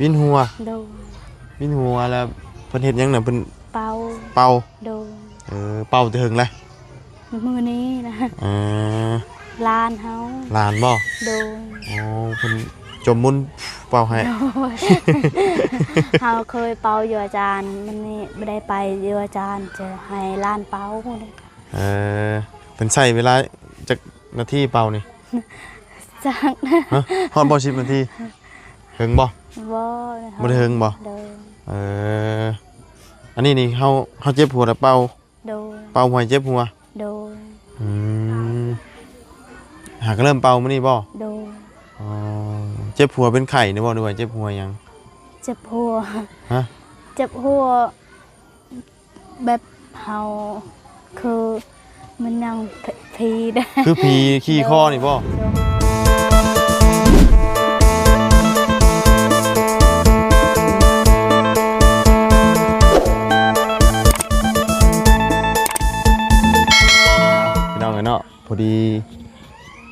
ວິນຫົວ ໂດຍ ວິນຫົວແລ້ວເພິ່ນເຮັດຫຍັງນະ? ເພິ່ນເປົ່າ ເປົ່າ ໂດຍ ເອີ ເປົ່າແຕ່ເຖິງແລ້ວ ມື້ນີ້ນະ ເອີ ຫຼານເຮົາ ຫຼານບໍ່? ໂດຍ ໂອ້ ເພິ່ນຈົມມຸນເປົ່າໃຫ້ ໂດຍ ເຮົາເຄີຍເປົ່າຢູ່ອາຈານ ມື້ນີ້ບໍ່ໄດ້ໄປຢູ່ອາຈານ ຈະໃຫ້ຫຼານເປົ່າ ເອີ ເພິ່ນໃຊ້ເວລາຈັກນາທີເປົ່ານີ້? ຈັກ ຮະ? ຮອດບໍ່ສິບນາທີ? ເຖິງບໍ່? ບໍ່ ບໍ່ໄດ້ເຖິງບໍ່? ໂດຍ ເອີ ອັນນີ້ນີ້ເຮົາ ເຮົາເຈັບຫົວແລ້ວເປົ່າ ໂດຍ ເປົ່າໃຫ້ເຈັບຫົວ ໂດຍ ອືມ ຫາກະເລີ່ມເປົ່າມື້ນີ້ບໍ່? ໂດຍ ອໍ ເຈັບຫົວເປັນໄຂ້ນີ້ບໍ່ ຫຼືວ່າເຈັບຫົວຫຍັງ? ເຈັບຫົວ ຮະ? ເຈັບຫົວ ແບບເຮົາຄືມັນຍັງຜີໄດ້ ຄືຜີຂີ່ຄໍນີ້ບໍ່? ໂດຍ ພີ່ນ້ອງເອີຍເນາະ ພໍດີ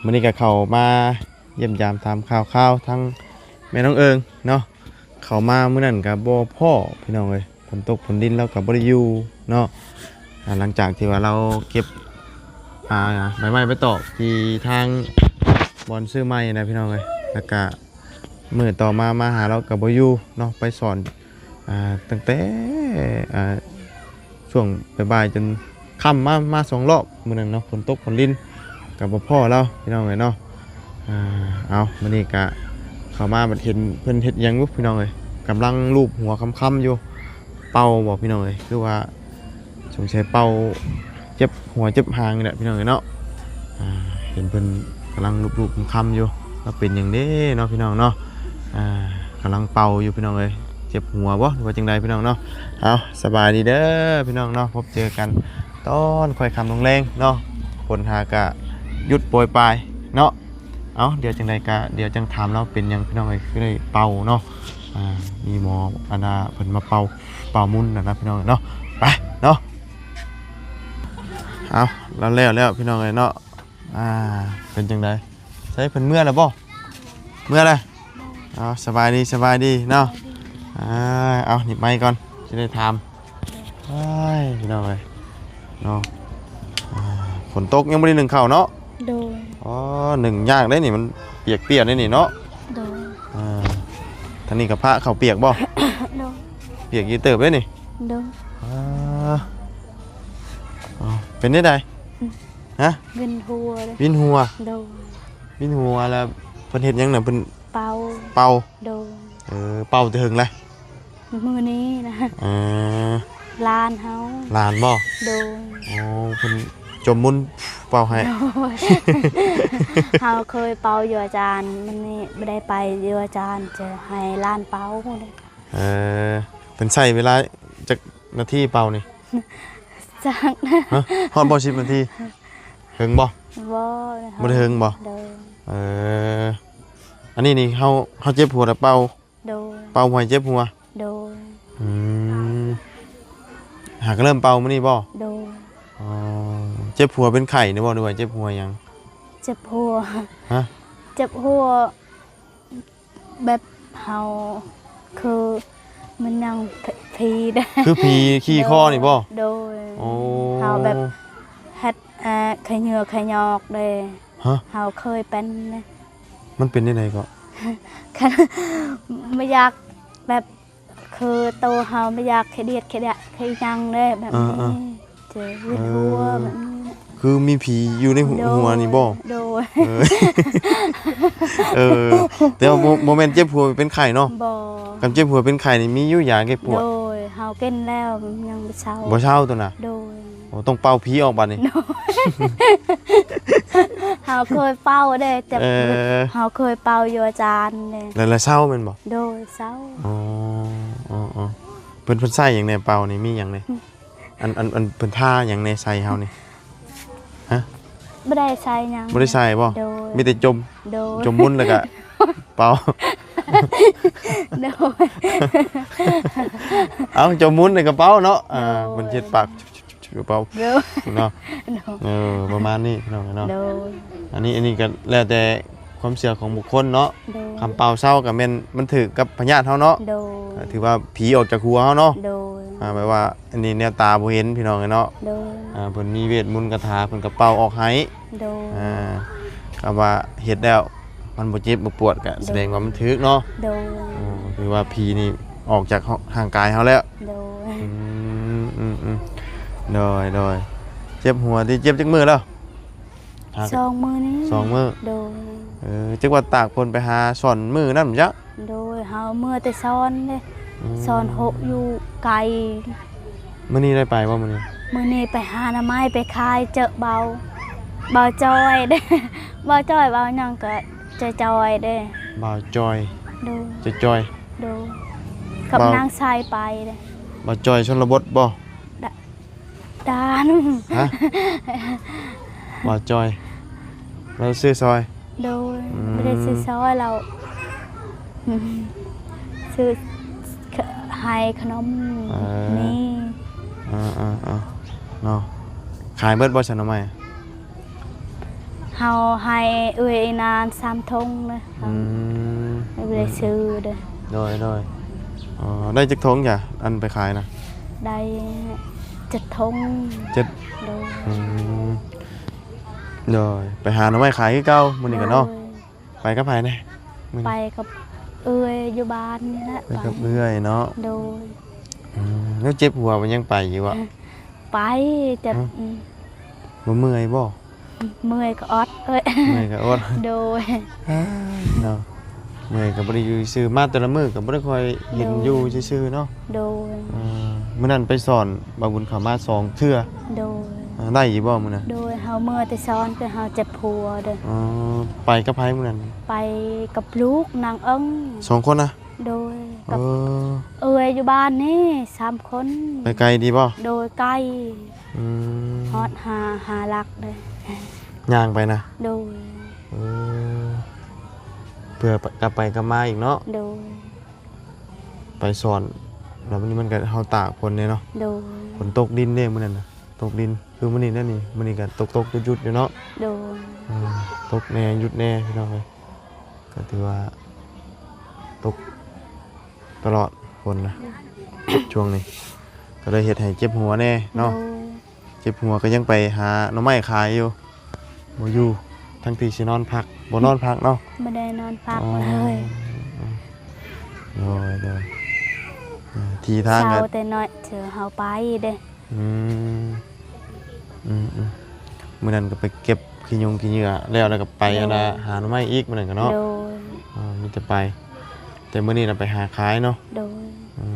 ມື້ນີ້ກໍເຂົ້າມາຢ້ຽມຢາມຖາມຂ່າວຄາວທາງແມ່ນ້ອງເອີງເນາະ ເຂົ້າມາມື້ນັ້ນກໍບໍ່ພໍ້ພີ່ນ້ອງເອີຍ ຝົນຕົກຝົນລິນລາວກໍບໍ່ໄດ້ຢູ່ເນາະ ອ່າ ຫຼັງຈາກທີ່ວ່າລາວເກັບ ອ່າ ໃບໄມ້ໃບຕອກທີ່ທາງບ່ອນຊື້ໃໝ່ນະພີ່ນ້ອງເອີຍ ແລ້ວກະມື້ຕໍ່ມາ ມາຫາລາວກໍບໍ່ຢູ່ເນາະ ໄປສອນ ອ່າ ຕັ້ງແຕ່ ອ່າ ຊ່ວງບ່າຍໆຈົນຄ່ຳມາ ມາສອງລອບມື້ນັ້ນເນາະ ຝົນຕົກຝົນລິນກໍບໍ່ພໍ້ລາວພີ່ນ້ອງເອີຍເນາະ ອ່າ ເອົາ ມື້ນີ້ກະເຂົ້າມາບັດເຫັນເພິ່ນເຮັດຫຍັງຢູ່ພີ່ນ້ອງເອີຍ ກຳລັງລູບຫົວຄຳໆຢູ່ ເປົ່າບໍ່ພີ່ນ້ອງເອີຍ ຄືວ່າສົງໄສເປົ່າເຈັບຫົວເຈັບຫາງນີ້ແຫຼະພີ່ນ້ອງເອີຍເນາະ ອ່າ ເຫັນເພິ່ນກຳລັງລູບໆຄຳໆຢູ່ ວ່າເປັນຫຍັງເດ້ເນາະພີ່ນ້ອງເນາະ ອ່າ ກຳລັງເປົ່າຢູ່ພີ່ນ້ອງເອີຍ ເຈັບຫົວບໍ່ ຫຼືວ່າຈັ່ງໃດພີ່ນ້ອງເນາະ ເອົາ ສະບາຍດີເດີພີ່ນ້ອງເນາະ ພົບເຈີກັນຕອນຄ່ອຍຄ່ຳລົງແລງເນາະ ຝົນຫາກະຢຸດໂປຍປາຍເນາະ ເອົາ ດຽວຈັ່ງໃດກະ ດຽວຈັ່ງຖາມລາວເປັນຫຍັງພີ່ນ້ອງເອີຍ ຄືໄດ້ເປົ່າເນາະ ອ່າ ມີໝໍອັນນ່າເພິ່ນມາເປົ່າ ເປົ່າມຸນນະພີ່ນ້ອງເນາະ ໄປເນາະ ເອົາ ລາວແລ້ວແລ້ວພີ່ນ້ອງເອີຍເນາະ ອ່າ ເປັນຈັ່ງໃດ ໃສເພິ່ນເມືອແລ້ວບໍ່? ເມືອແລ້ວ ເອົາ ສະບາຍດີ ສະບາຍດີເນາະ ອ່າ ເອົາ ໜີບໄມກ່ອນ ຊິໄດ້ຖາມ ໂອ້ຍ ພີ່ນ້ອງເອີຍເນາະ ອ່າ ຝົນຕົກຍັງບໍ່ໄດ້ໜຶ້ງເຂົ້າເນາະ ໂດຍ ອໍ ໜຶ້ງຍາກເດ້ນີ້ ມັນປຽກໆເດ້ນີ້ເນາະ ໂດຍ ອ່າ ທາງນີ້ກໍພະເຂົ້າປຽກບໍ່? ໂດຍ ປຽກຢູ່ເຕີບເດ້ນີ້ ໂດຍ ອ່າ ອໍ ເປັນແນວໃດ? ຮະ? ວິນຫົວເດ້ ວິນຫົວ ໂດຍ ວິນຫົວແລ້ວເພິ່ນເຮັດຫຍັງນະ? ເພິ່ນເປົ່າ ເປົ່າ ໂດຍ ເອີ ເປົ່າແຕ່ເຖິງແລ້ວ ມື້ນີ້ນະ ເອີ ຫຼານເຮົາ ຫຼານບໍ່? ໂດຍ ອໍ ເພິ່ນຈົມມຸນເປົ່າໃຫ້ ໂດຍ ເຮົາເຄີຍເປົ່າຢູ່ອາຈານ ມື້ນີ້ບໍ່ໄດ້ໄປຢູ່ອາຈານ ຈະໃຫ້ຫຼານເປົ່າ ເອີ ເພິ່ນໃຊ້ເວລາຈັກນາທີເປົ່ານີ້? ຈັກ ຮະ? ຮອດບໍ່ສິບນາທີ? ເຖິງບໍ່? ບໍ່ ບໍ່ໄດ້ເຖິງບໍ່? ໂດຍ ເອີ ອັນນີ້ນີ້ເຮົາ ເຮົາເຈັບຫົວແລ້ວເປົ່າ ໂດຍ ເປົ່າໃຫ້ເຈັບຫົວ ໂດຍ ອືມ ຫາກະເລີ່ມເປົ່າມື້ນີ້ບໍ່? ໂດຍ ອໍ ເຈັບຫົວເປັນໄຂ້ນີ້ບໍ່ ຫຼືວ່າເຈັບຫົວຫຍັງ? ເຈັບຫົວ ຮະ? ເຈັບຫົວ ແບບເຮົາຄືມັນຍັງຜີໄດ້ ຄືຜີຂີ່ຄໍນີ້ບໍ່? ໂດຍ ໂອ້ ເຮົາແບບເຮັດ ເອີ ຂະເຫຍື້ອຂະຫຍອກເດ້ ຮະ? ເຮົາເຄີຍເປັນເດ້ ມັນເປັນແນວໃດເກາະ? ບໍ່ຢາກແບບ ຄືໂຕເຮົາບໍ່ຢາກຂະດຽດຂະດຽດຂະຫຍັງເດ້ແບບນີ້ ເອີ ເຈັບຫົວແບບນີ້ ຄືມີຜີຢູ່ໃນຫົວນີ້ບໍ່? ໂດຍ ເອີ ເອີ ແຕ່ວ່າບໍ່ ບໍ່ແມ່ນເຈັບຫົວເປັນໄຂ້ເນາະ? ບໍ່ ຄັນເຈັບຫົວເປັນໄຂ້ນີ້ມີຢູ່ຢາແກ້ປວດ ໂດຍ ເຮົາກິນແລ້ວຍັງບໍ່ເຊົາ ບໍ່ເຊົາໂຕນະ ໂດຍ ໂອ້ ຕ້ອງເປົ່າຜີອອກບາດນີ້ ໂດຍ ເຮົາເຄີຍເປົ່າເດ້ ແຕ່ ເອີ ເຮົາເຄີຍເປົ່າຢູ່ອາຈານເດ້ ແລ້ວ ແລ້ວເຊົາແມ່ນບໍ່? ໂດຍ ເຊົາ ອໍ ເພິ່ນ ເພິ່ນໃສ່ຫຍັງແດ່ ເປົ່ານີ້ມີຫຍັງແດ່? ອັນ ອັນ ອັນເພິ່ນທາຫຍັງແດ່ໃສ່ເຮົານີ້? ຮະ? ບໍ່ໄດ້ໃສ່ຫຍັງ ບໍ່ໄດ້ໃສ່ບໍ່? ໂດຍ ມີແຕ່ຈົມ ໂດຍ ຈົມມຸນແລ້ວກະເປົ່າ ໂດຍ ເອົາ ຈົມມຸນແລ້ວກະເປົ່າເນາະ ໂດຍ ອ່າ ເພິ່ນເຮັດປາກ ເປົ່າ ໂດຍ ເນາະ ໂດຍ ເອີ ປະມານນີ້ພີ່ນ້ອງເນາະ ໂດຍ ອັນນີ້ ອັນນີ້ກໍແລ້ວແຕ່ ຄວາມເຊື່ອຂອງບຸກຄົນເນາະ. ໂດຍ ຄຳເປົ່າເຊົາກໍແມ່ນມັນຖືກກັບພະຍາດເຮົາເນາະ. ໂດຍ ກໍຖືວ່າຜີອອກຈາກຫົວເຮົາເນາະ. ໂດຍ ອ່າ ແບບວ່າອັນນີ້ແນວຕາບໍ່ເຫັນ ພີ່ນ້ອງເອີຍເນາະ. ໂດຍ ອ່າ ເພິ່ນມີເວດມົນຄາຖາ ເພິ່ນກໍເປົ່າອອກໃຫ້. ໂດຍ ອ່າ ຄຳວ່າເຮັດແລ້ວມັນບໍ່ເຈັບບໍ່ປວດ ກໍ ໂດຍ ສະແດງວ່າມັນຖືກເນາະ. ໂດຍ ໂອ້ ຖືວ່າຜີນີ້ອອກຈາກຮ່າງກາຍເຮົາແລ້ວ. ໂດຍ ອືມ ອືມ ອືມ ໂດຍ ໂດຍ ເຈັບຫົວຕິ ເຈັບຈັກມື້ແລ້ວ? ຫາ ສອງມື້ນີ້ ສອງມື້. ໂດຍ ເອີ ຈັກວ່າຕາກຝົນໄປຫາຊ່ອນມື້ນັ້ນຈັກ. ໂດຍ ເຮົາເມືອແຕ່ຊ່ອນເດ້. ອືມ ຊ່ອນຫົກຢູ່ໄກ. ມື້ນີ້ໄດ້ໄປບໍ່ມື້ນີ້? ມື້ນີ້ໄປຫາໜໍ່ໄມ້ໄປຂາຍ ເຈີເບົາ ເບົາຈອຍເດ້. ເບົາຈອຍ ເບົາຫຍັງກໍຈອຍໆເດ້. ເບົາຈອຍ. ໂດຍ ຈອຍໆ. ໂດຍ ກັບ ເບົາ ນາງຊາຍໄປເດ້. ເບົາຈອຍຊົນນະບົດບໍ່? ດາ ດານ ຮະ? ບໍ່ຈ່ອຍ ລາວຊື້ຊອຍ. ໂດຍ ອືມ ບໍ່ໄດ້ຊື້ຊອຍ ລາວ ອືມ ຊື້ ໃຫ້ຂະໜົມ. ເອີ ນີ້ ເອີໆໆ ເນາະ ຂາຍເບິດບໍ່ຊັ້ນໜໍ່ໄມ້? ເຮົາໃຫ້ເອື້ອຍອີ່ນານສາມຖົງເດ້. ອືມ ບໍ່ໄດ້ຊື້ເດ້. ໂດຍໆ ອໍ ໄດ້ຈັກຖົງຈ້ະ ອັນໄປຂາຍນະ? ໄດ້ເຈັດຖົງ. ເຈັດ ໂດຍ ອືມ ໂດຍ ໄປຫາໜໍ່ໄມ້ຂາຍຄືເກົ່າມື້ນີ້ກໍເນາະ. ໂດຍ ໄປກັບໃຜແດ່ມື້ນີ້? ໄປກັບເອື້ອຍຢູ່ບ້ານນີ້ແຫຼະ. ໄປກັບເອື້ອຍເນາະ. ໂດຍ ອືມ ແລ້ວເຈັບຫົວມັນຍັງໄປຢູ່ບໍ່? ໄປ ແຕ່ ອືມ ອືມ ບໍ່ເມື່ອຍບໍ່? ເມື່ອຍກໍອົດເອີຍ. ເມື່ອຍກໍອົດ. ໂດຍ ເນາະ ເມື່ອຍກໍບໍ່ໄດ້ຢູ່ຊື່ ມາແຕ່ລະມື້ກໍບໍ່ໄດ້ຄ່ອຍເຫັນ ໂດຍ ຢູ່ຊື່ໆເນາະ. ໂດຍ ເອີ ມື້ນັ້ນໄປສອນບ່າວບຸນເຂົ້າມາສອງເທື່ອ. ໂດຍ ເອີ ໄດ້ຢູ່ບໍ່ມື້ນັ້ນ? ໂດຍ ເຮົາເມືອແຕ່ສອນ ແຕ່ເຮົາເຈັບຫົວເດ້. ອໍ ໄປກັບໃຜມື້ນັ້ນ? ໄປກັບລູກນາງເອິງ ສອງຄົນນະ? ໂດຍ ກັບ ເອີ ເອື້ອຍຢູ່ບ້ານນີ້ສາມຄົນ. ໄປໄກດີບໍ່? ໂດຍ ໄກ. ອືມ ຮອດຫ້າ ຫ້າຫຼັກເດ້ ຍ່າງໄປນະ? ໂດຍ ເອີ ເພື່ອກັບໄປກັບມາອີກເນາະ. ໂດຍ ໄປສອນ ແລ້ວມື້ນີ້ມັນກໍ ເຮົາຕາກຝົນເດ້ເນາະ. ໂດຍ ຝົນຕົກດິນເດ້ມື້ນັ້ນນະ ຕົກດິນ. ຄືມື້ນີ້ແຫຼະນີ້ ມື້ນີ້ກໍຕົກໆຢຸດໆຢູ່ເນາະ. ໂດຍ ອືມ ຕົກແດ່ຢຸດແດ່ພີ່ນ້ອງເອີຍ. ກໍຖືວ່າຕົກຕະຫຼອດຝົນນະ ໂດຍ ຊ່ວງນີ້ ກໍເລີຍເຮັດໃຫ້ເຈັບຫົວແດ່ເນາະ. ໂດຍ ເຈັບຫົວກໍຍັງໄປຫາໜໍ່ໄມ້ຂາຍຢູ່ ບໍ່ຢູ່ ທັງທີ່ຊິນອນພັກ ບໍ່ນອນພັກເນາະ. ບໍ່ໄດ້ນອນພັກເລີຍ. ອໍ ໂດຍໆ ເອີ ທີ່ທາງ ເຊົ້າແຕ່ນ້ອຍເຈີເຮົາໄປເດ້. ອືມ ອືມໆ ມື້ນັ້ນກໍໄປເກັບຂີ້ຍຸງຂີ້ເຫຍື້ອແລ້ວ ແລ້ວກໍໄປ ໂດຍ ອັນນ່າ ຫາໜໍ່ໄມ້ອີກ ມື້ນັ້ນກໍເນາະ. ໂດຍ ເອີ ມີແຕ່ໄປ ແຕ່ມື້ນີ້ນະໄປຫາຂາຍເນາະ. ໂດຍ ອື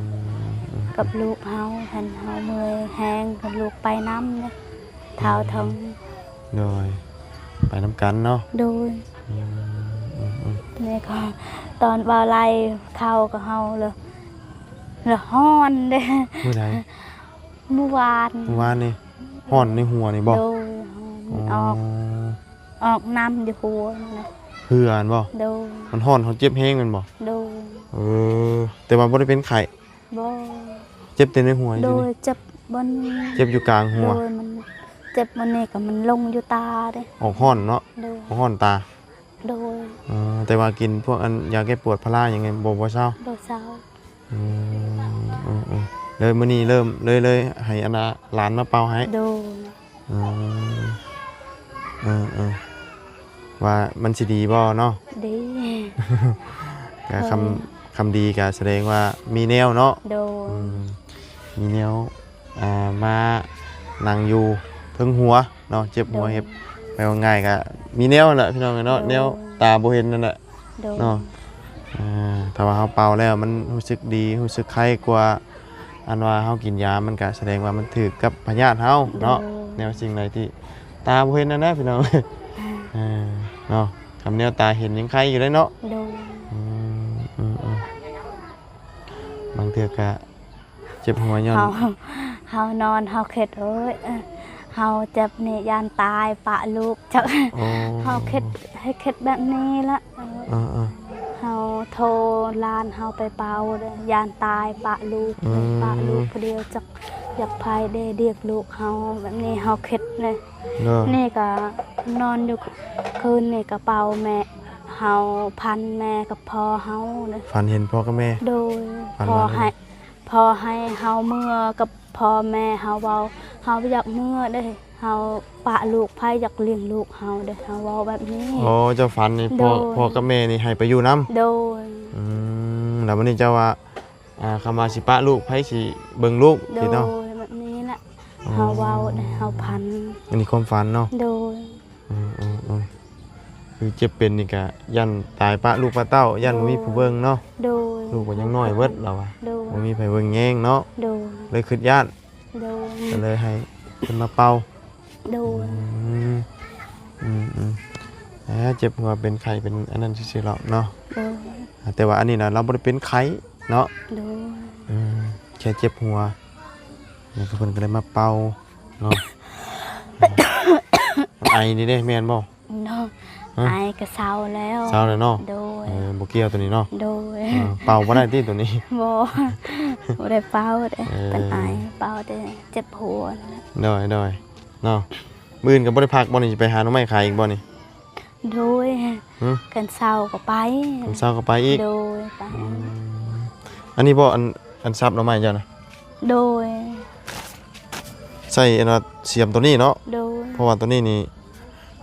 ມໆໆ ກັບລູກເຮົາ ຄັນເຮົາເມື່ອຍແຮງ ກັບລູກໄປນຳເດ້ ທ້າວເທິງ. ໂດຍ ໄປນຳກັນເນາະ. ໂດຍ ອືມໆໆ ນີ້ກໍຕອນວ່າໄລ່ເຂົ້າກັບເຮົາ ແລ້ວ ແລ້ວຮ້ອນເດ້. ມື້ໃດ? ມື້ວານ. ມື້ວານນີ້ຮ້ອນໃນຫົວນີ້ບໍ່? ໂດຍ ຮ້ອນ. ອໍ ອອກ ອອກນ້ຳຢູ່ຫົວນີ້ນະ. ເຫື່ອຫັ້ນບໍ່? ໂດຍ ມັນຮ້ອນ ເຮົາເຈັບແຮງແມ່ນບໍ່? ໂດຍ ເອີ ແຕ່ວ່າບໍ່ໄດ້ເປັນໄຂ້? ບໍ່ ເຈັບແຕ່ໃນຫົວ. ໂດຍ ເຈັບບ່ອນ ເຈັບຢູ່ກາງຫົວ. ໂດຍ ມັນເຈັບບ່ອນນີ້ກໍມັນລົງຢູ່ຕາເດ້. ອອກຮ້ອນເນາະ. ໂດຍ ອອກຮ້ອນຕາ. ໂດຍ ເອີ ແຕ່ວ່າກິນພວກອັນຢາແກ້ປວດພາລາຫຍັງນີ້ບໍ່ ບໍ່ເຊົາ? ບໍ່ເຊົາ. ອືມ ເອີໆ ເລີຍມື້ນີ້ເລີ່ມ ເລີຍ ເລີຍໃຫ້ອັນນ່າຫຼານມາເປົ່າໃຫ້. ໂດຍ ອືມ ເອີໆ ວ່າມັນຊິດີບໍ່ເນາະ? ດີ ກໍຄຳ ໂດຍ ຄຳດີກໍສະແດງວ່າມີແນວເນາະ. ໂດຍ ອືມ ມີແນວ ອ່າ ມານັ່ງຢູ່ເທິງຫົວເນາະ ເຈັບຫົວ. ໂດຍ ເຮັດ ເວົ້າງ່າຍກໍມີແນວນັ້ນແຫຼະ ພີ່ນ້ອງເອີຍເນາະ. ໂດຍ ແນວຕາບໍ່ເຫັນນັ້ນແຫຼະ. ໂດຍ ເນາະ ອ່າ ຖ້າວ່າເຮົາເປົ່າແລ້ວມັນຮູ້ສຶກດີ ຮູ້ສຶກໄຄກວ່າ ອັນວ່າເຮົາກິນຢາ ມັນກະສະແດງວ່າມັນຖືກກັບພະຍາດເຮົາເນາະ. ໂດຍ ແນວສິ່ງໃດທີ່ຕາບໍ່ເຫັນນັ້ນນະ ພີ່ນ້ອງ. ອ່າ ເອີ ເນາະ ຄຳແນວຕາເຫັນຍັງໄຄຢູ່ເດ້ເນາະ. ໂດຍ ອືມ ອືມໆ ບາງເທື່ອກະ ເຈັບຫົວຍ້ອນ ເຮົາ ເຮົານອນ ເຮົາຄິດ ໂອ້ຍ ເຮົາເຈັບນີ້ຢ້ານຕາຍປະລູກຈັກ. ໂອ້ ເຮົາຄິດ ໃຫ້ຄິດແບບນີ້ລະ. ເອີໆ ເຮົາໂທຫຼານເຮົາໄປເປົ່າ ຢ້ານຕາຍປະລູກ. ອືມ ປະລູກຜູ້ດຽວຈັກຢາກໃຜເດ້ ດຽກລູກເຮົາ ແບບນີ້ເຮົາຄິດເດ້. ໂດຍ ນີ້ກະນອນຢູ່ ຄືນນີ້ກະເປົ່າແມ່ ເຮົາຝັນແມ່ກັບພໍ່ເຮົາເດ້. ຝັນເຫັນພໍ່ກັບແມ່? ໂດຍ. ຝັນວ່າ ພໍ່ໃຫ້ ພໍ່ໃຫ້ເຮົາເມືອກັບພໍ່ແມ່ເຮົາເວົ້າ ເຮົາບໍ່ຢາກເມືອເດ້ ເຮົາປະລູກໃຜຢາກລ້ຽງລູກເຮົາເດ້ ເຮົາເວົ້າແບບນີ້. ອໍ ເຈົ້າຝັນນີ້ ໂດຍ ພໍ່ ພໍ່ກັບແມ່ນີ້ໃຫ້ໄປຢູ່ນຳ? ໂດຍ. ອືມ ແລ້ວບັດນີ້ເຈົ້າວ່າ ອ່າ ຄຳວ່າຊິປະລູກ ໃຜຊິເບິ່ງລູກ? ໂດຍ ເນາະ ແບບນີ້ແຫຼະ. ອໍ ເຮົາເວົ້າ ເຮົາຝັນ ອັນນີ້ຄວາມຝັນເນາະ? ໂດຍ. ອືມໆໆ ຄືເຈັບເປັນນີ້ກະຢ້ານຕາຍປະລູກປະເຕົ້າ ຢ້ານບໍ່ມີຜູ້ເບິ່ງເນາະ? ໂດຍ. ລູກກໍຍັງນ້ອຍເບິດລາວວ່າ. ໂດຍ. ບໍ່ມີໃຜເບິ່ງແຍງເນາະ? ໂດຍ. ເລີຍຄິດຢ້ານ. ໂດຍ. ກໍເລີຍໃຫ້ເພິ່ນມາເປົ່າ. ໂດຍ. ອືມ ອືມໆ ເຈັບຫົວເປັນໄຂ້ເປັນອັນນັ້ນຊື່ໆ ເນາະ? ໂດຍ. ແຕ່ວ່າອັນນີ້ນະ ລາວບໍ່ໄດ້ເປັນໄຂ້ເນາະ? ໂດຍ. ອືມ ແຄ່ເຈັບຫົວ ແລ້ວກໍເພິ່ນກໍໄດ້ມາເປົ່າເນາະ? ໄອນີ້ເດ້ ແມ່ນບໍ່? ເນາະ ຮະ? ໄອກໍເຊົາແລ້ວ. ເຊົາແລ້ວເນາະ? ໂດຍ. ເອີ ບໍ່ກ່ຽວໂຕນີ້ເນາະ? ໂດຍ. ເອີ ເປົ່າບໍ່ໄດ້ຕິໂຕນີ້? ບໍ່ ບໍ່ໄດ້ເປົ່າເດ້. ເອີ ເປັນໄອ ເປົ່າແຕ່ເຈັບຫົວ. ໂດຍໆ ເນາະ. ມື້ອື່ນກໍບໍ່ໄດ້ພັກບໍ່ນີ້? ຊິໄປຫາໜໍ່ໄມ້ຂາຍອີກບໍ່ນີ້? ໂດຍ. ຫຶ? ຄັນເຊົ້າກໍໄປ. ຄັນເຊົ້າກໍໄປອີກ? ໂດຍ ໄປ. ອືມ ອັນນີ້ບໍ່ ອັນ ອັນສັບໜໍ່ໄມ້ເຈົ້ານະ? ໂດຍ. ໃສ່ອັນວ່າສຽມໂຕນີ້ເນາະ? ໂດຍ. ເພາະວ່າໂຕນີ້ນີ້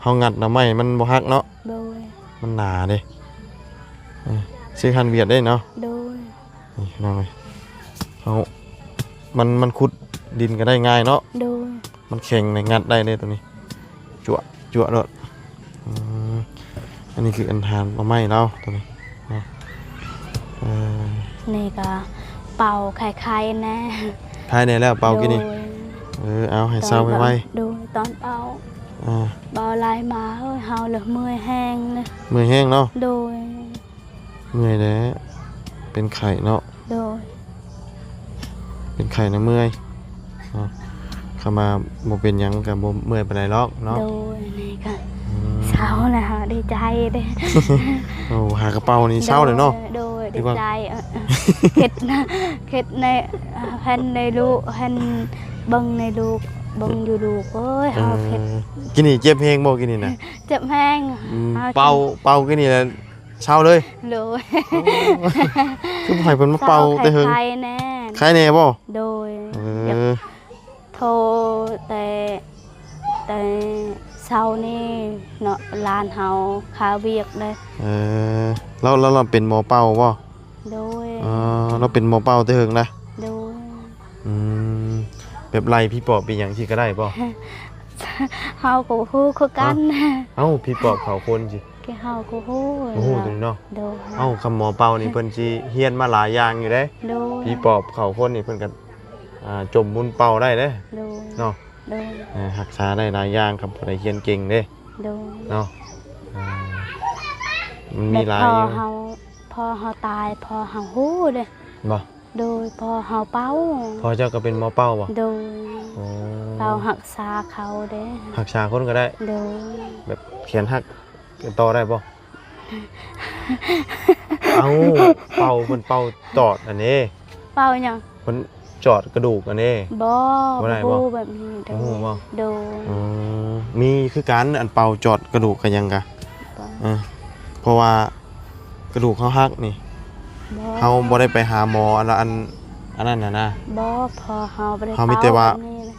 ເຮົາງັດໜໍ່ໄມ້ມັນບໍ່ຫັກເນາະ? ໂດຍ. ມັນໜາເດ້. ເອີ ຊື້ຮ້ານຫວຽດໄດ້ເນາະ? ໂດຍ. ນີ້ພີ່ນ້ອງເອີຍ ເຮົາ ມັນ ມັນຂຸດດິນກໍໄດ້ງ່າຍເນາະ? ໂດຍ. ມັນແຂງໄດ້ ງັດໄດ້ເດ້ໂຕນີ້ ຈົວະ ຈົວະໂລດ. ອືມ ອັນນີ້ຄືອັນຫານໜໍ່ໄມ້ລາວໂຕນີ້ເນາະ. ເອີ ນີ້ກໍເປົ່າໄຄໆແດ່. ໄຄແດ່ແລ້ວເປົ່າກິນນີ້? ໂດຍ. ເອີ ເອົາໃຫ້ເຊົາໄວໆ. ໂດຍ. ຕອນເປົ່າ ອ່າ ເປົ່າຫຼາຍມາ ເຮີ້ຍ ເຮົາລະເມື່ອຍແຮງເລີຍ. ເມື່ອຍແຮງເນາະ? ໂດຍ. ເມື່ອຍແລ້ວ ເປັນໄຂ້ເນາະ? ໂດຍ. ເປັນໄຂ້ນະເມື່ອຍເນາະ. ຄຳວ່າບໍ່ເປັນຫຍັງກໍບໍ່ເມື່ອຍປານໃດດອກເນາະ? ໂດຍ. ນີ້ກໍ ອືມ ເຊົາແລ້ວ ເຮົາດີໃຈເດ້. ໂອ້ ຫາກະເປົ່ານີ້ເຊົາແລ້ວເນາະ? ໂດຍ. ດີໃຈ. ເອີ ເຮັດນະ ເຮັດໃນ ເຫັນໃນລູກ ເຫັນເບິ່ງໃນລູກ ເບິ່ງຢູ່ລູກ. ໂອ້ຍ ເຮົາເຮັດ. ເອີ ກິນນີ້ເຈັບແຮງບໍ່ ກິນນີ້ນະ? ເຈັບແຮງ. ອືມ ເປົ່າ ເປົ່າກິນນີ້ແລ້ວ ເຊົາເລີຍ? ໂດຍ. ໂອ້ ຄືບໍ່ໃຫ້ເພິ່ນມາເປົ່າແຕ່ເຫິງ? ໄຄແດ່. ໄຄແດ່ບໍ່? ໂດຍ. ເອີ ໂທແຕ່ ແຕ່ເຊົ້ານີ້ເນາະ ຫຼານເຮົາຄາວຽກເດ້. ເອີ ລາວ ລາວ ລາວເປັນໝໍເປົ່າບໍ່? ໂດຍ. ອໍ ລາວເປັນໝໍເປົ່າແຕ່ເຫິງນະ? ໂດຍ. ອືມ ແບບໄລ່ຜີປອບອີຫຍັງຊີ້ກໍໄດ້ບໍ່? ເຮົາກໍບໍ່ຮູ້ຄືກັນ. ເອົ້າ ຜີປອບເຂົາຄົນຊີ້? ແກເຮົາກໍຮູ້ ບໍ່ຮູ້ໂຕນີ້ເນາະ? ໂດຍ. ເອົ້າ ຄຳໝໍເປົ່ານີ້ເພິ່ນຊິຮຽນມາຫຼາຍຢ່າງຢູ່ເດ້. ໂດຍ. ຜີປອບເຂົາຄົນນີ້ເພິ່ນກໍ ອ່າ ຈົ່ມບຸນເປົ່າໄດ້ເດ້. ໂດຍ. ເນາະ? ໂດຍ. ເອີ ຮັກສາໄດ້ຫຼາຍຢ່າງ ຄັນຜູ້ໃດຮຽນເກັ່ງເດ້. ໂດຍ. ເນາະ? ເອີ ມັນມີຫຼາຍຢູ່. ແບບພໍ່ເຮົາ ພໍ່ເຮົາຕາຍ ພໍ່ເຮົາຮູ້ເດ້. ບໍ່? ໂດຍ. ພໍ່ເຮົາເປົ່າ. ພໍ່ເຈົ້າກໍເປັນໝໍເປົ່າບໍ່? ໂດຍ. ໂອ້ ເປົ່າຮັກສາເຂົາເດ້. ຮັກສາຄົນກໍໄດ້? ໂດຍ. ແບບແຂນຫັກ ຕໍ່ໄດ້ບໍ່? ເອົ້າ ເປົ່າ ເພິ່ນເປົ່າຈອດອັນນີ້. ເປົ່າຫຍັງ? ເພິ່ນຈອດກະດູກອັນນີ້. ບໍ່ ບໍ່ໄດ້ບໍ່? ບໍ່ຮູ້ແບບນີ້ເດີ. ບໍ່ຮູ້ບໍ່? ໂດຍ. ອືມ ມີຄືກັນ ອັນເປົ່າຈອດກະດູກກະຫຍັງກະ. ບໍ່. ເອີ ເພາະວ່າກະດູກເຮົາຫັກນີ້. ບໍ່. ເຮົາບໍ່ໄດ້ໄປຫາໝໍອັນ ອັນ ອັນນັ້ນນະ. ບໍ່ ພໍ່ເຮົາບໍ່ໄດ້ເປົ່າ. ເຮົາມີແຕ່ວ່າ ອັນນີ້ນະ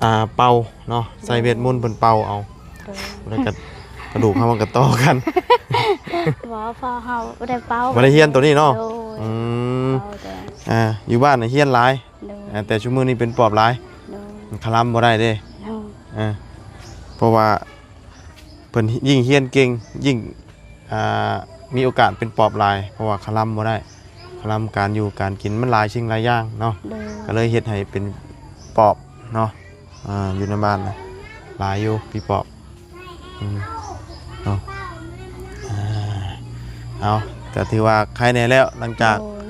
ອ່າ ເປົ່າເນາະ ໃສ່ເວດມົນເພິ່ນເປົ່າເອົາ. ໂດຍ. ແລ້ວກໍກະດູກເຮົາມັນກໍຕໍ່ກັນ. ບໍ່ ພໍ່ເຮົາບໍ່ໄດ້ເປົ່າ. ບໍ່ໄດ້ຮຽນໂຕນີ້ເນາະ? ໂດຍ. ອືມ ເປົ່າແຕ່ ອ່າ ຢູ່ບ້ານນະຮຽນຫຼາຍ. ໂດຍ. ອ່າ ແຕ່ຊຸມື້ນີ້ເປັນປອບຫຼາຍ. ໂດຍ. ມັນຄະລຳບໍ່ໄດ້ເດ້. ໂດຍ. ອ່າ ເພາະວ່າເພິ່ນຍິ່ງຮຽນເກັ່ງ ຍິ່ງ ອ່າ ມີໂອກາດເປັນປອບຫຼາຍ ເພາະວ່າຄະລຳບໍ່ໄດ້ ຄະລຳການຢູ່ການກິນ ມັນຫຼາຍສິ່ງຫຼາຍຢ່າງເນາະ. ໂດຍ. ກໍເລີຍເຮັດໃຫ້ເປັນປອບເນາະ. ອ່າ ຢູ່ໃນບ້ານນະຫຼາຍຢູ່ຜີປອບ. ອືມ ເນາະ. ອ່າ ເອົາ ກໍຖືວ່າໄຄແດ່ແລ້ວ ຫຼັງຈາກ ໂດຍ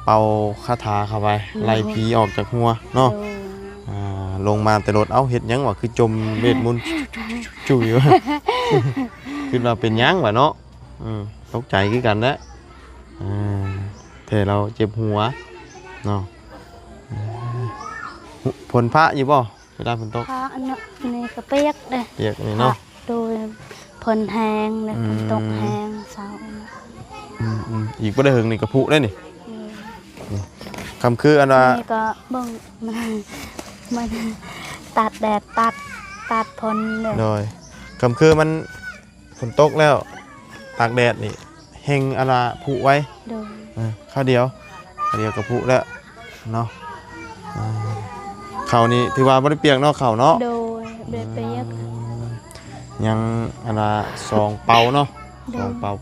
ເປົ່າຄາຖາເຂົ້າໄປ ໂດຍ ໄລ່ຜີອອກຈາກຫົວເນາະ. ໂດຍ. ອ່າ ລົງມາແຕ່ລົດ ເອົ້າ ເຮັດຫຍັງວະ ຄືຈົ່ມເວດມົນ ຈຸ້ຍ ຄິດວ່າເປັນຫຍັງວະເນາະ. ອືມ ຕົກໃຈຄືກັນແຫຼະ. ອ່າ ແທ້ລາວເຈັບຫົວເນາະ. ຝົນພະຢູ່ບໍ່ ເວລາຝົນຕົກ? ພະເນາະ ນີ້ກໍປຽກເດ້. ປຽກນີ້ເນາະ. ໂດຍ. ຝົນແຮງ ແລ້ວ ອືມ ຝົນຕົກແຮງ ເຊົາ ອືມໆ ອີກບໍ່ໄດ້ເຫິງນີ້ກະຜຸແລ້ວນີ້. ອືມ ນີ້ ຄຳຄືອັນວ່າ ນີ້ກະເບິ່ງ ມັນ ມັນຕາກແດດ ຕາກ ຕາກຝົນເລີຍ. ໂດຍ ຄຳຄືມັນ ຝົນຕົກແລ້ວ ຕາກແດດນີ້ແຮ່ງອັນວ່າຜຸໄວ. ໂດຍ ເອີ ຄາວດຽວ ຄາວດຽວກະຜຸແລ້ວເນາະ. ເອີ ເຂົ້ານີ້ຖືວ່າບໍ່ໄດ້ປຽກເນາະ ເຂົ້າເນາະ. ໂດຍ ບໍ່ໄດ້ປຽກ. ອືມ ຍັງອັນວ່າສອງເປົາເນາະ. ໂດຍ ສອງເປົາ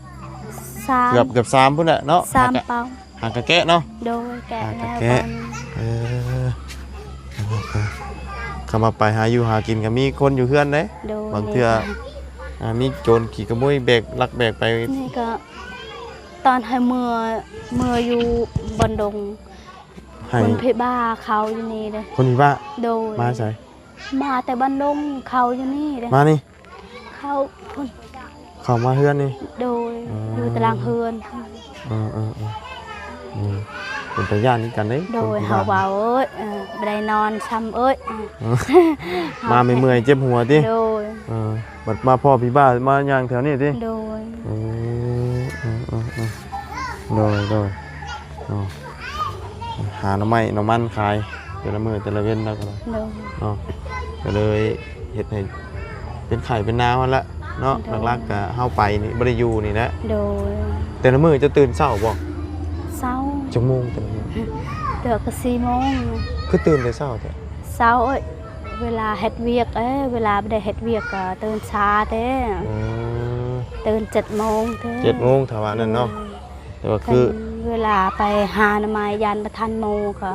ສາມ ເກືອບ ເກືອບສາມພຸ້ນແຫຼະເນາະ. ສາມເປົາ ຫາກະແກະເນາະ. ໂດຍ ແກະ ຫາກະແກະ ແລ້ວ. ເອີ ຄຳວ່າໄປຫາຢູ່ຫາກິນກະມີຄົນຢູ່ເຮືອນເດ້. ໂດຍ ບາງເທື່ອ ນີ້ກະ ອ່າ ມີໂຈນຂີ້ຂະໂມຍແບກ ລັກແບກໄປ. ນີ້ກະຕອນໃຫ້ເມືອ ເມືອຢູ່ບ້ານດົງ ໃຫ້ ຄົນພິບາເຂົາຢູ່ນີ້ເດ້. ຄົນພິບາ? ໂດຍ ມາໃສ? ມາແຕ່ບ້ານດົງ ເຂົາຢູ່ນີ້ເດ້ ມານີ້. ເຂົາພຸ້ນ ເຂົ້າມາເຮືອນນີ້. ໂດຍ ອືມ ຢູ່ຕາລາງເຮືອນ. ເອີໆໆ ອືມ ເປັນຕາຢ້ານຄືກັນເດ້. ໂດຍ ຄົນທີ່ ເຮົາວ່າ ເອີຍ ເອີ ບໍ່ໄດ້ນອນຊ້ຳເອີຍ. ເອີ ມາເມື່ອຍໆ ເຈັບຫົວຕິ. ໂດຍ ເອີ ບັດມາພໍ້ຜີບ້າມາຍ່າງແຖວນີ້ຕິ. ໂດຍ ເອີ ເອີໆໆ ໂດຍໆ ເນາະ ຫາໜໍ່ໄມ້ໜໍ່ມັນຂາຍແຕ່ລະມື້ແຕ່ລະເວັນແລ້ວກະ ໂດຍ ເນາະ ກະເລີຍເຮັດໃຫ້ເປັນໄຂ້ເປັນໜາວຫັ້ນລະເນາະ. ໂດຍ ຫຼັກໆກະເຮົາໄປນີ້ ບໍ່ໄດ້ຢູ່ນີ້ແຫຼະ. ໂດຍ ແຕ່ລະມື້ເຈົ້າຕື່ນເຊົ້າບໍ່? ເຊົ້າ. ຈັກໂມງແຕ່ລະມື້? ເທື່ອກະສີ່ໂມງ. ຄືຕື່ນແຕ່ເຊົ້າແທ້? ເຊົ້າ ເອີຍ ເວລາເຮັດວຽກ ເອີ ເວລາບໍ່ໄດ້ເຮັດວຽກກະຕື່ນຊ້າແທ້. ອືມ ຕື່ນເຈັດໂມງແທ້. ເຈັດໂມງ ຖ້າວ່ານັ້ນເນາະ. ໂດຍ ແຕ່ວ່າຄື ຄັນເວລາໄປຫາໜໍ່ໄມ້ຢ້ານບໍ່ທັນໝູ່ກະ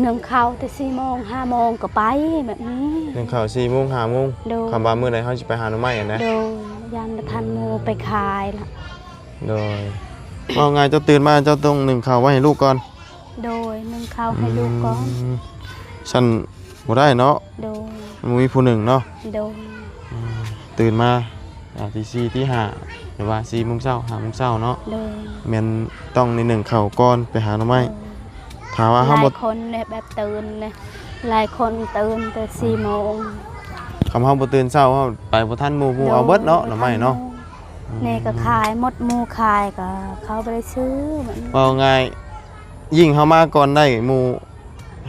ໜຶ້ງເຂົ້າແຕ່ສີ່ໂມງ ຫ້າໂມງກະໄປແບບນີ້. ໜຶ້ງເຂົ້າສີ່ໂມງ ຫ້າໂມງ. ໂດຍ ຄຳວ່າມື້ໃດເຮົາຊິໄປຫາໜໍ່ໄມ້ຫັ້ນນະ. ໂດຍ ຢ້ານບໍ່ທັນໝູ່ ອືມ ໄປຂາຍລະ. ໂດຍ ເວົ້າງ່າຍເຈົ້າຕື່ນມາເຈົ້າຕ້ອງໜຶ້ງເຂົ້າໄວ້ໃຫ້ລູກກ່ອນ. ໂດຍ ໜຶ້ງເຂົ້າໃຫ້ລູກກ່ອນ. ອືມ ຊັ້ນບໍ່ໄດ້ເນາະ. ໂດຍ ມັນບໍ່ມີຜູ້ໜຶ້ງເນາະ. ໂດຍ ອືມ ຕື່ນມາ ອາ ຕີສີ່ ຕີຫ້າ ຫຼືວ່າສີ່ໂມງເຊົ້າ ຫ້າໂມງເຊົ້າເນາະ. ໂດຍ ແມ່ນຕ້ອງໄດ້ໜຶ້ງເຂົ້າກ່ອນໄປຫາໜໍ່ໄມ້. ໂດຍ ຖ້າວ່າເຮົາບໍ່ ຫຼາຍຄົນເດ ແບບຕື່ນເດ ຫຼາຍຄົນຕື່ນແຕ່ສີ່ໂມງ. ອືມ ຄຳເຮົາບໍ່ຕື່ນເຊົ້າ ເຮົາໄປບໍ່ທັນໝູ່ ໝູ່ເອົາເບິດເນາະ. ໂດຍ ໜໍ່ໄມ້ເນາະ. ອືມ ນີ້ກະຂາຍໝົດ ໝູ່ຂາຍກະເຂົາບໍ່ໄດ້ຊື້. ເວົ້າງ່າຍ ຍິ່ງເຮົາມາກ່ອນໄດ້ໝູ່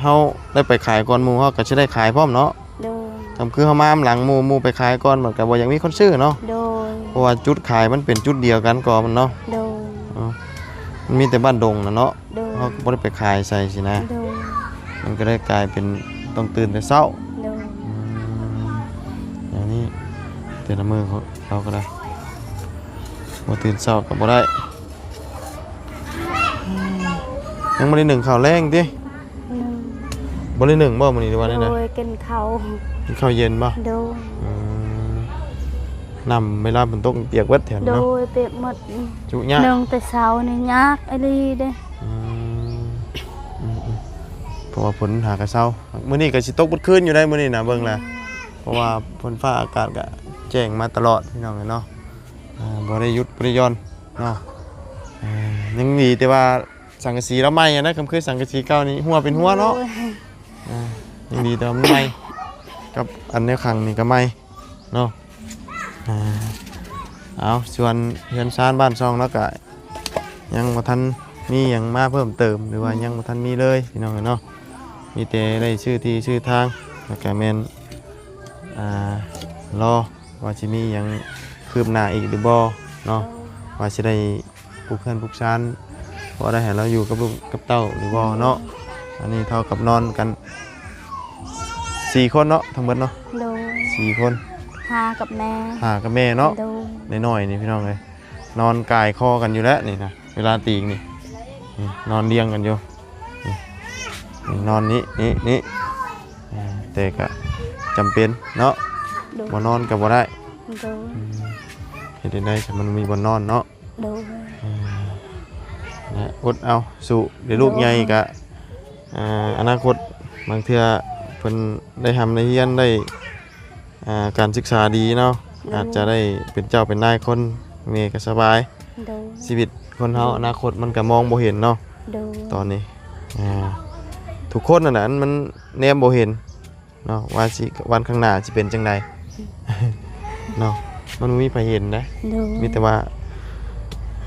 ເຮົາໄດ້ໄປຂາຍກ່ອນໝູ່ ເຮົາກະຊິໄດ້ຂາຍພ້ອມເນາະ. ໂດຍ ຄຳຄືເຮົາມານຳຫຼັງໝູ່ ໝູ່ໄປຂາຍກ່ອນ ມັນກະບໍ່ຢາກມີຄົນຊື້ເນາະ. ໂດຍ ເພາະວ່າຈຸດຂາຍມັນເປັນຈຸດດຽວກັນກໍມັນເນາະ. ໂດຍ ເອີ ມັນມີແຕ່ບ້ານດົງນະເນາະ. ໂດຍ ເຮົາກະບໍ່ໄດ້ໄປຂາຍໃສຊີ້ນະ. ໂດຍ ມັນກະເລີຍກາຍເປັນຕ້ອງຕື່ນແຕ່ເຊົ້າ. ໂດຍ ອືມ ແນວນີ້ ແຕ່ລະມື້ເຮົາກະໄດ້ ບໍ່ຕື່ນເຊົ້າກະບໍ່ໄດ້. ຍັງບໍ່ໄດ້ໜຶ້ງເຂົ້າແລງຕິ? ອືມ ບໍ່ໄດ້ໜຶ້ງບໍ່ມື້ນີ້ ຫຼືວ່າແນວໃດ? ໂດຍ ກິນເຂົ້າ ກິນເຂົ້າເຢັນບໍ່? ໂດຍ ອືມ ນ້ຳເວລາຝົນຕົກປຽກເບິດແຖວນີ້ເນາະ. ໂດຍ ປຽກໝົດ. ຈຸຍາກ ໜຶ້ງແຕ່ເຊົ້ານີ້ຍາກອີ່ຫຼີເດ້. ອືມ ອືມໆ ເພາະວ່າຝົນຫາກະເຊົາ. ມື້ນີ້ກະຊິຕົກເບິດຄືນຢູ່ໄດ໋ມື້ນີ້ນະ ເບິ່ງລະ. ອືມ ເພາະວ່າຝົນຟ້າອາກາດກະແຈ້ງມາຕະຫຼອດ ພີ່ນ້ອງເອີຍເນາະ. ອ່າ ບໍ່ໄດ້ຢຸດບໍ່ໄດ້ຢ່ອນເນາະ. ເອີ ຍັງດີແຕ່ວ່າສັງກະສີລາວໃໝ່ຫັ້ນນະ ຄຳຄືສັງກະສີເກົ່ານີ້ຮົ່ວເປັນຮົ່ວເນາະ. ໂດຍ ອ່າ ຍັງດີແຕ່ວ່າມັນໃໝ່ ກັບອັນແນວຂັງນີ້ກະໃໝ່ເນາະ. ອ່າ ເອົາ ສ່ວນເຮືອນຊານບ້ານຊ່ອງເນາະ ກະຍັງບໍ່ທັນມີຫຍັງມາເພີ່ມເຕີມ ຫຼືວ່າ ອືມ ຍັງບໍ່ທັນມີເລີຍ ພີ່ນ້ອງເອີຍເນາະ. ມີແຕ່ໄດ້ຊື້ທີ່ຊື້ທາງ ແລ້ວກະແມ່ນ ອ່າ ລໍ ວ່າຊິມີຫຍັງຄືບໜ້າອີກຫຼືບໍ່ເນາະ. ໂດຍ ວ່າຊິໄດ້ປຸກເຮືອນປຸກຊານ ພໍໄດ້ໃຫ້ລາວຢູ່ກັບລູກກັບເຕົ້າຫຼືບໍ່ເນາະ. ໂດຍ ອັນນີ້ເທົ່າກັບນອນກັນສີ່ຄົນເນາະ ທັງເບິດເນາະ. ໂດຍ ສີ່ຄົນ ຫ້າກັບແມ່ ຫ້າກັບແມ່ເນາະ. ໂດຍ ນ້ອຍໆ ນີ້ ພີ່ນ້ອງເອີຍ ນອນກາຍຄໍກັນຢູ່ແລ້ວນີ້ນະ ເວລາຕີງນີ້ ນີ້ ນອນລຽງກັນຢູ່. ນີ້ ນີ້ ນອນນີ້ ນີ້ ນີ້ ເອີ ແຕ່ກະຈຳເປັນເນາະ. ໂດຍ ບໍ່ນອນກະບໍ່ໄດ້. ໂດຍ ອືມ ເຮັດຈັ່ງໃດ ຄັນມັນມີບ່ອນນອນເນາະ. ໂດຍ ອືມ ແລະ ອົດເອົາ ສູ້ ດຽວລູກໃຫຍ່ກະ ໂດຍ ອ່າ ອະນາຄົດ ບາງເທື່ອເພິ່ນໄດ້ຮ່ຳໄດ້ຮຽນ ໄດ້ ອ່າ ການສຶກສາດີເນາະ. ໂດຍ ອາດຈະໄດ້ເປັນເຈົ້າເປັນນາຍຄົນ ແມ່ກະສະບາຍ. ໂດຍ ຊີວິດຄົນເຮົາ ອະນາຄົດມັນກະມອງບໍ່ເຫັນເນາະ. ໂດຍ ຕອນນີ້ ອ່າ ທຸກຄົນຫັ້ນນະ ມັນແນມບໍ່ເຫັນເນາະ ວ່າຊິ ວັນຂ້າງໜ້າຊິເປັນຈັ່ງໃດ. ອືມ ເນາະ ມັນບໍ່ມີໃຜເຫັນເດ້. ໂດຍ ມີແຕ່ວ່າ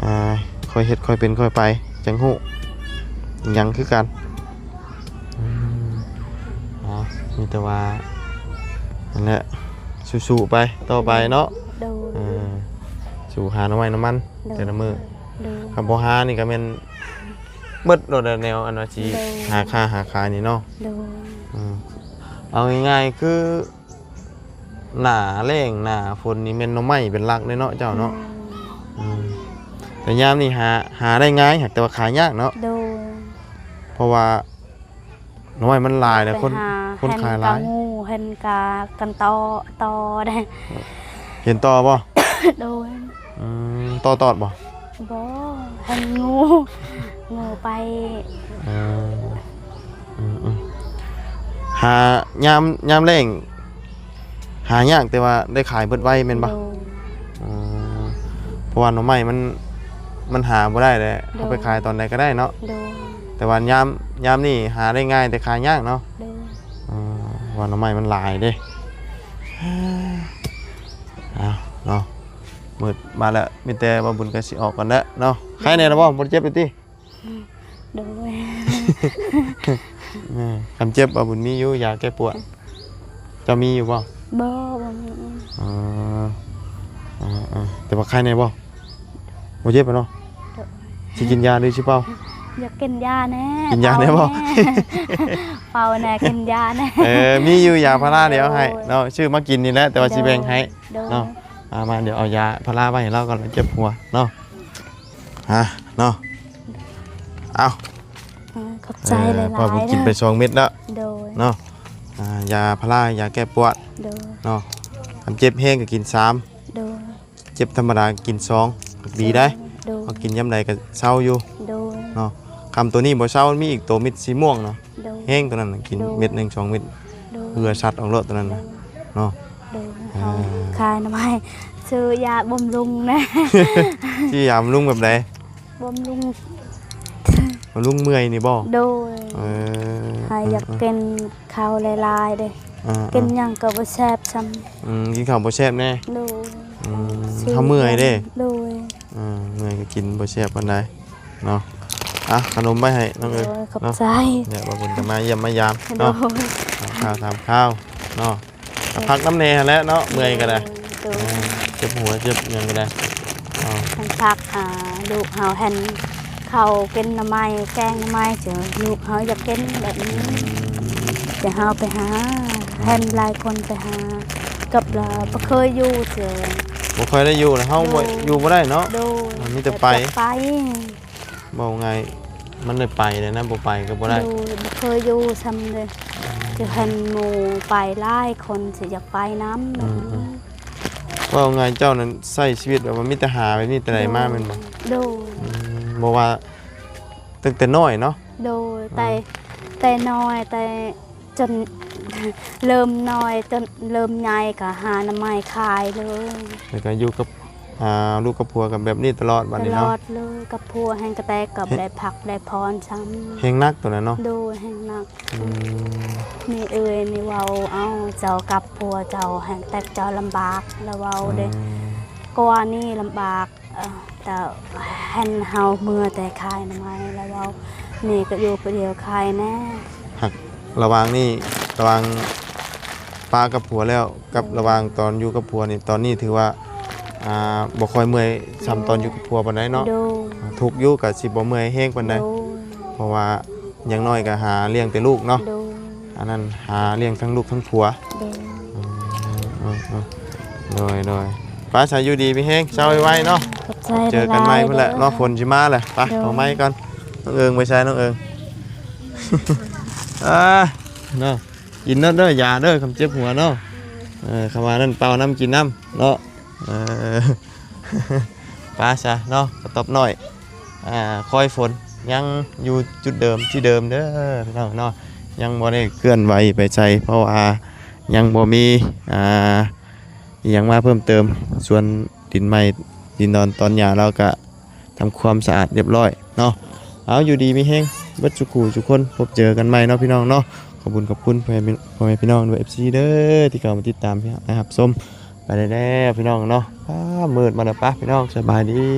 ອ່າ ຄ່ອຍເຮັດຄ່ອຍເປັນຄ່ອຍໄປ ຈັ່ງຮູ້ຫຍັງຄືກັນ. ອືມ ເນາະ ມີແຕ່ວ່າ ນັ້ນແຫຼະ ສູ້ໆໄປຕໍ່ໄປເນາະ. ໂດຍ ເອີ ສູ້ຫາໜໍ່ໄມ້ໜໍ່ມັນ ໂດຍ ແຕ່ລະມື້. ໂດຍ ຄັນບໍ່ຫານີ້ກໍແມ່ນເບິດໂລດແຫຼະ ແນວອັນວ່າຊິ ໂດຍ ຫາຄ້າຫາຂາຍນີ້ເນາະ. ໂດຍ ອືມ ເອົາງ່າຍໆ ຄື ໜ້າແລ້ງໜ້າຝົນນີ້ແມ່ນໜໍ່ໄມ້ເປັນຫຼັກເດ້ເນາະເຈົ້າເນາະ. ອືມ ອືມ ແຕ່ຍາມນີ້ຫາ ຫາໄດ້ງ່າຍ ຫາກແຕ່ວ່າຂາຍຍາກເນາະ. ໂດຍ ເພາະວ່າໜໍ່ໄມ້ມັນຫຼາຍແລ້ວ ຄົນ ໄປຫາ ຄົນຂາຍຫຼາຍ ເຫັນກະງູ ເຫັນກະກັນຕໍ່ ຕໍ່ໄດ້. ເຫັນຕໍ່ບໍ່? ໂດຍ ອືມ ຕໍ່ຕອດບໍ່? ບໍ່ ເຫັນງູ ງູໄປ. ເອີ ອືມໆ ຫາຍາມ ຍາມແລ້ງຫາຍາກ ແຕ່ວ່າໄດ້ຂາຍເບິດໄວແມ່ນບໍ່? ໂດຍ ອືມ ເພາະວ່າໜໍ່ໄມ້ມັນ ມັນຫາບໍ່ໄດ້ແຫຼະ. ໂດຍ ເຮົາໄປຂາຍຕອນໃດກໍໄດ້ເນາະ. ໂດຍ ແຕ່ວ່າຍາມ ຍາມນີ້ຫາໄດ້ງ່າຍ ແຕ່ຂາຍຍາກເນາະ. ໂດຍ ອືມ ເພາະວ່າໜໍ່ໄມ້ມັນຫຼາຍເດ້. ເອົາເນາະ ມືດມາແລ້ວ ມີແຕ່ວ່າບຸນກໍຊິອອກກ່ອນແຫຼະເນາະ. ໄຄແດ່ແລ້ວບໍ່? ບໍ່ໄດ້ເຈັບແລ້ວຕິ? ໂດຍ ເອີ ຄັນເຈັບວ່າບຸນມີຢູ່ຢາແກ້ປວດ ເຈົ້າມີຢູ່ບໍ່? ບໍ່ ບໍ່ມີ. ອໍ ເອີໆ ແຕ່ວ່າໄຄແດ່ບໍ່? ບໍ່ເຈັບແລ້ວເນາະ. ໂດຍ ຊິກິນຢາຫຼືຊິເປົ່າ? ຢາກກິນຢາແດ່. ກິນຢາແດ່ບໍ່? ເປົ່າແດ່ ກິນຢາແດ່. ເອີ ມີຢູ່ຢາພາລາ ດຽວເອົາໃຫ້ເນາະ. ໂດຍ ຊື້ມາກິນນີ້ແຫຼະ ແຕ່ວ່າຊິແບ່ງໃຫ້. ໂດຍ ເນາະ ເອົາມາ ດຽວເອົາຢາພາລາໄວ້ໃຫ້ລາວກ່ອນ ເຈັບຫົວເນາະ. ຮະ ເນາະ ເອົາ ເອີ ຂອບໃຈຫຼາຍໆ ເອີ ເພາະວ່າກິນໄປສອງເມັດແລ້ວ. ໂດຍ ເນາະ ອ່າ ຢາພາລາ ຢາແກ້ປວດ. ໂດຍ ເນາະ ຄັນເຈັບແຮງກໍກິນສາມ. ໂດຍ ເຈັບທຳມະດາກິນສອງ ດີໄດ໋. ໂດຍ ເຮົາກິນຍາມໃດກໍເຊົາຢູ່. ໂດຍ ເນາະ ຄຳໂຕນີ້ບໍ່ເຊົາ ມີອີກໂຕເມັດສີມ່ວງເນາະ. ໂດຍ ແຮງໂຕນັ້ນກິນ ໂດຍ ເມັດໜຶ່ງສອງເມັດ. ໂດຍ ເຫື່ອສັດອອກໂລດໂຕນັ້ນນະ. ໂດຍ ເນາະ ເອີ ເອີ ຂາຍໜໍ່ໄມ້ ຊື້ຢາບຳລຸງແດ່. ຊື້ຢາບຳລຸງແບບໃດ? ບຳລຸງ ບຳລຸງເມື່ອຍນີ້ບໍ່? ໂດຍ ເອີ ໃຫ້ຢາກ ເອີ ກິນ ເຂົ້າຫຼາຍໆເດ້. ເອີ ເອີ ກິນຫຍັງກໍບໍ່ແຊບຊ້ຳ. ອືມ ກິນເຂົ້າບໍ່ແຊບແດ່. ໂດຍ ອືມ ເຮົາເມື່ອຍເດ້. ໂດຍ ເອີ ເມື່ອຍກໍກິນບໍ່ແຊບປານໃດເນາະ. ອ່ະ ຂະໜົມໄວ້ໃຫ້ນ້ອງເອີຍ. ໂດຍ ຂອບໃຈເນາະ. ດຽວວ່າເພິ່ນຈະມາຢ້ຽມມາຢາມເນາະ. ໂດຍ ຖາມຂ່າວຖາມຄາວເນາະ. ກໍພັກນຳແດ່ຫັ້ນແຫຼະເນາະ ເມື່ອຍກໍໄດ້. ໂດຍ ເອີ ເຈັບຫົວເຈັບຫຍັງກໍໄດ້. ເອີ ມັນພັກ ອ່າ ລູກເຮົາຫັ້ນ ເຂົ້າກິນໜໍ່ໄມ້ ແກງໜໍ່ໄມ້ ເຈີ ລູກເຮົາຢາກກິນແບບນີ້. ອືມ ຈະເຮົາໄປຫາ ອືມ ເຫັນຫຼາຍຄົນໄປຫາ ກັບລາວບໍ່ເຄີຍຢູ່ເທື່ອ. ບໍ່ຄ່ອຍໄດ້ຢູ່ນະ ເຮົາບໍ່ ໂດຍ ຢູ່ບໍ່ໄດ້ເນາະ. ໂດຍ ເອີ ມີແຕ່ໄປ ໄປ. ເວົ້າງ່າຍ ມັນໄດ້ໄປແລ້ວນະ ບໍ່ໄປກໍບໍ່ໄດ້. ໂດຍ ບໍ່ເຄີຍຢູ່ຊ້ຳເລີຍ. ອືມ ຈະເຫັນໝູ່ໄປຫຼາຍຄົນ ຊິຢາກໄປນຳ. ອືມ ອືມ ເວົ້າງ່າຍເຈົ້ານັ້ນໃຊ້ຊີວິດແບບວ່າມີແຕ່ຫາແບບນີ້ແຕ່ໃດມາແມ່ນບໍ່? ໂດຍ ອືມ ບໍ່ວ່າຕັ້ງແຕ່ນ້ອຍເນາະ. ໂດຍ ເອີ ແຕ່ ແຕ່ນ້ອຍ ແຕ່ຈົນເລີ່ມນ້ອຍ ຈົນເລີ່ມໃຫຍ່ກໍຫາໜໍ່ໄມ້ຂາຍເລີຍ. ແລ້ວກໍຢູ່ກັບ ອ່າ ລູກກັບຜົວກັນແບບນີ້ຕະຫຼອດບັດນີ້ເນາະ. ຕະຫຼອດເລີຍ ກັບຜົວແຮງກະແຕກໍບໍ່ໄດ້ພັກໄດ້ຜ່ອນຊ້ຳ. ແຮງໜັກໂຕນັ້ນເນາະ. ໂດຍ ແຮງໜັກ. ອືມ ມີເອື້ອຍນີ້ເວົ້າ ເອົ້າ ເຈົ້າກັບຜົວເຈົ້າແຮງແຕ່ເຈົ້າລຳບາກ ລະເວົ້າເດ້. ອືມ ກວ່ານີ້ລຳບາກ ເອີ ແຕ່ເຫັນເຮົາເມື່ອແຕ່ຂາຍໜໍ່ໄມ້ ລະເວົ້າ ແມ່ກໍຢູ່ຜູ້ດຽວຂາຍແດ່. ຫາກລະຫວ່າງນີ້ ລະຫວ່າງປາກັບຜົວແລ້ວ ກັບ ໂດຍ ລະຫວ່າງຕອນຢູ່ກັບຜົວນີ້ ຕອນນີ້ຖືວ່າ ອ່າ ບໍ່ຄ່ອຍເມື່ອຍສ່ຳ ໂດຍ ຕອນຢູ່ກັບຜົວປານໃດເນາະ. ໂດຍ ທຸກຢູ່ ກໍຊິບໍ່ເມື່ອຍແຮງປານໃດ. ໂດຍ ເພາະວ່າຢ່າງໜ້ອຍກໍຫາລ້ຽງແຕ່ລູກເນາະ. ໂດຍ ອັນນັ້ນຫາລ້ຽງທັງລູກທັງຜົວ. ໂດຍ ອືມ ໂດຍໆ ໄປ ສາ ຢູ່ດີມີແຮງ ເຊົາໄວໆເນາະ. ຂອບໃຈ ເຈີກັນໃໝ່ພຸ້ນແຫຼະເນາະ. ໂດຍ ຝົນຊິມາແຫຼະ. ໄປ ໂດຍ ເອົາໄມ້ກ່ອນ. ນ້ອງເອີງໄປໃສ ນ້ອງເອີງ? ອ່າ ເນາະ ກິນເນາະເດີ ຢາເດີ ຄຳເຈັບຫົວເນາະ. ເອີ ຄຳວ່ານັ້ນເປົ່ານຳກິນນຳເນາະ. ເອີ ໄປຊະເນາະ ກະຕອບນ້ອຍ ອ່າ ຄອຍຝົນ ຍັງຢູ່ຈຸດເດີມທີ່ເດີມເດີພີ່ນ້ອງເນາະ. ຍັງບໍ່ໄດ້ເຄື່ອນໄຫວໄປໃສ ເພາະວ່າຍັງບໍ່ມີ ອ່າ ອີ່ຫຍັງມາເພີ່ມເຕີມ. ສ່ວນດິນໃໝ່ ດິນດອນຕອນຫຍ້າ ລາວກະ ທຳຄວາມສະອາດຮຽບຮ້ອຍເນາະ. ເອົາ ຢູ່ດີມີແຮງເບິດສູ່ຄູ່ສູ່ຄົນ ພົບເຈີກັນໃໝ່ເນາະພີ່ນ້ອງເນາະ. ຂອບຄຸນ ຂອບຄຸນພໍ່ແມ່ ພໍ່ແມ່ພີ່ນ້ອງ ແລະ ເອັຟຊີ ເດີ ທີ່ເຂົ້າມາຕິດຕາມ ແລະ ຮັບຊົມ ໄປແລ້ວພີ່ນ້ອງເນາະ. ອ້າ ມືດມາແລ້ວ ໄປພີ່ນ້ອງ ສະບາຍດີ.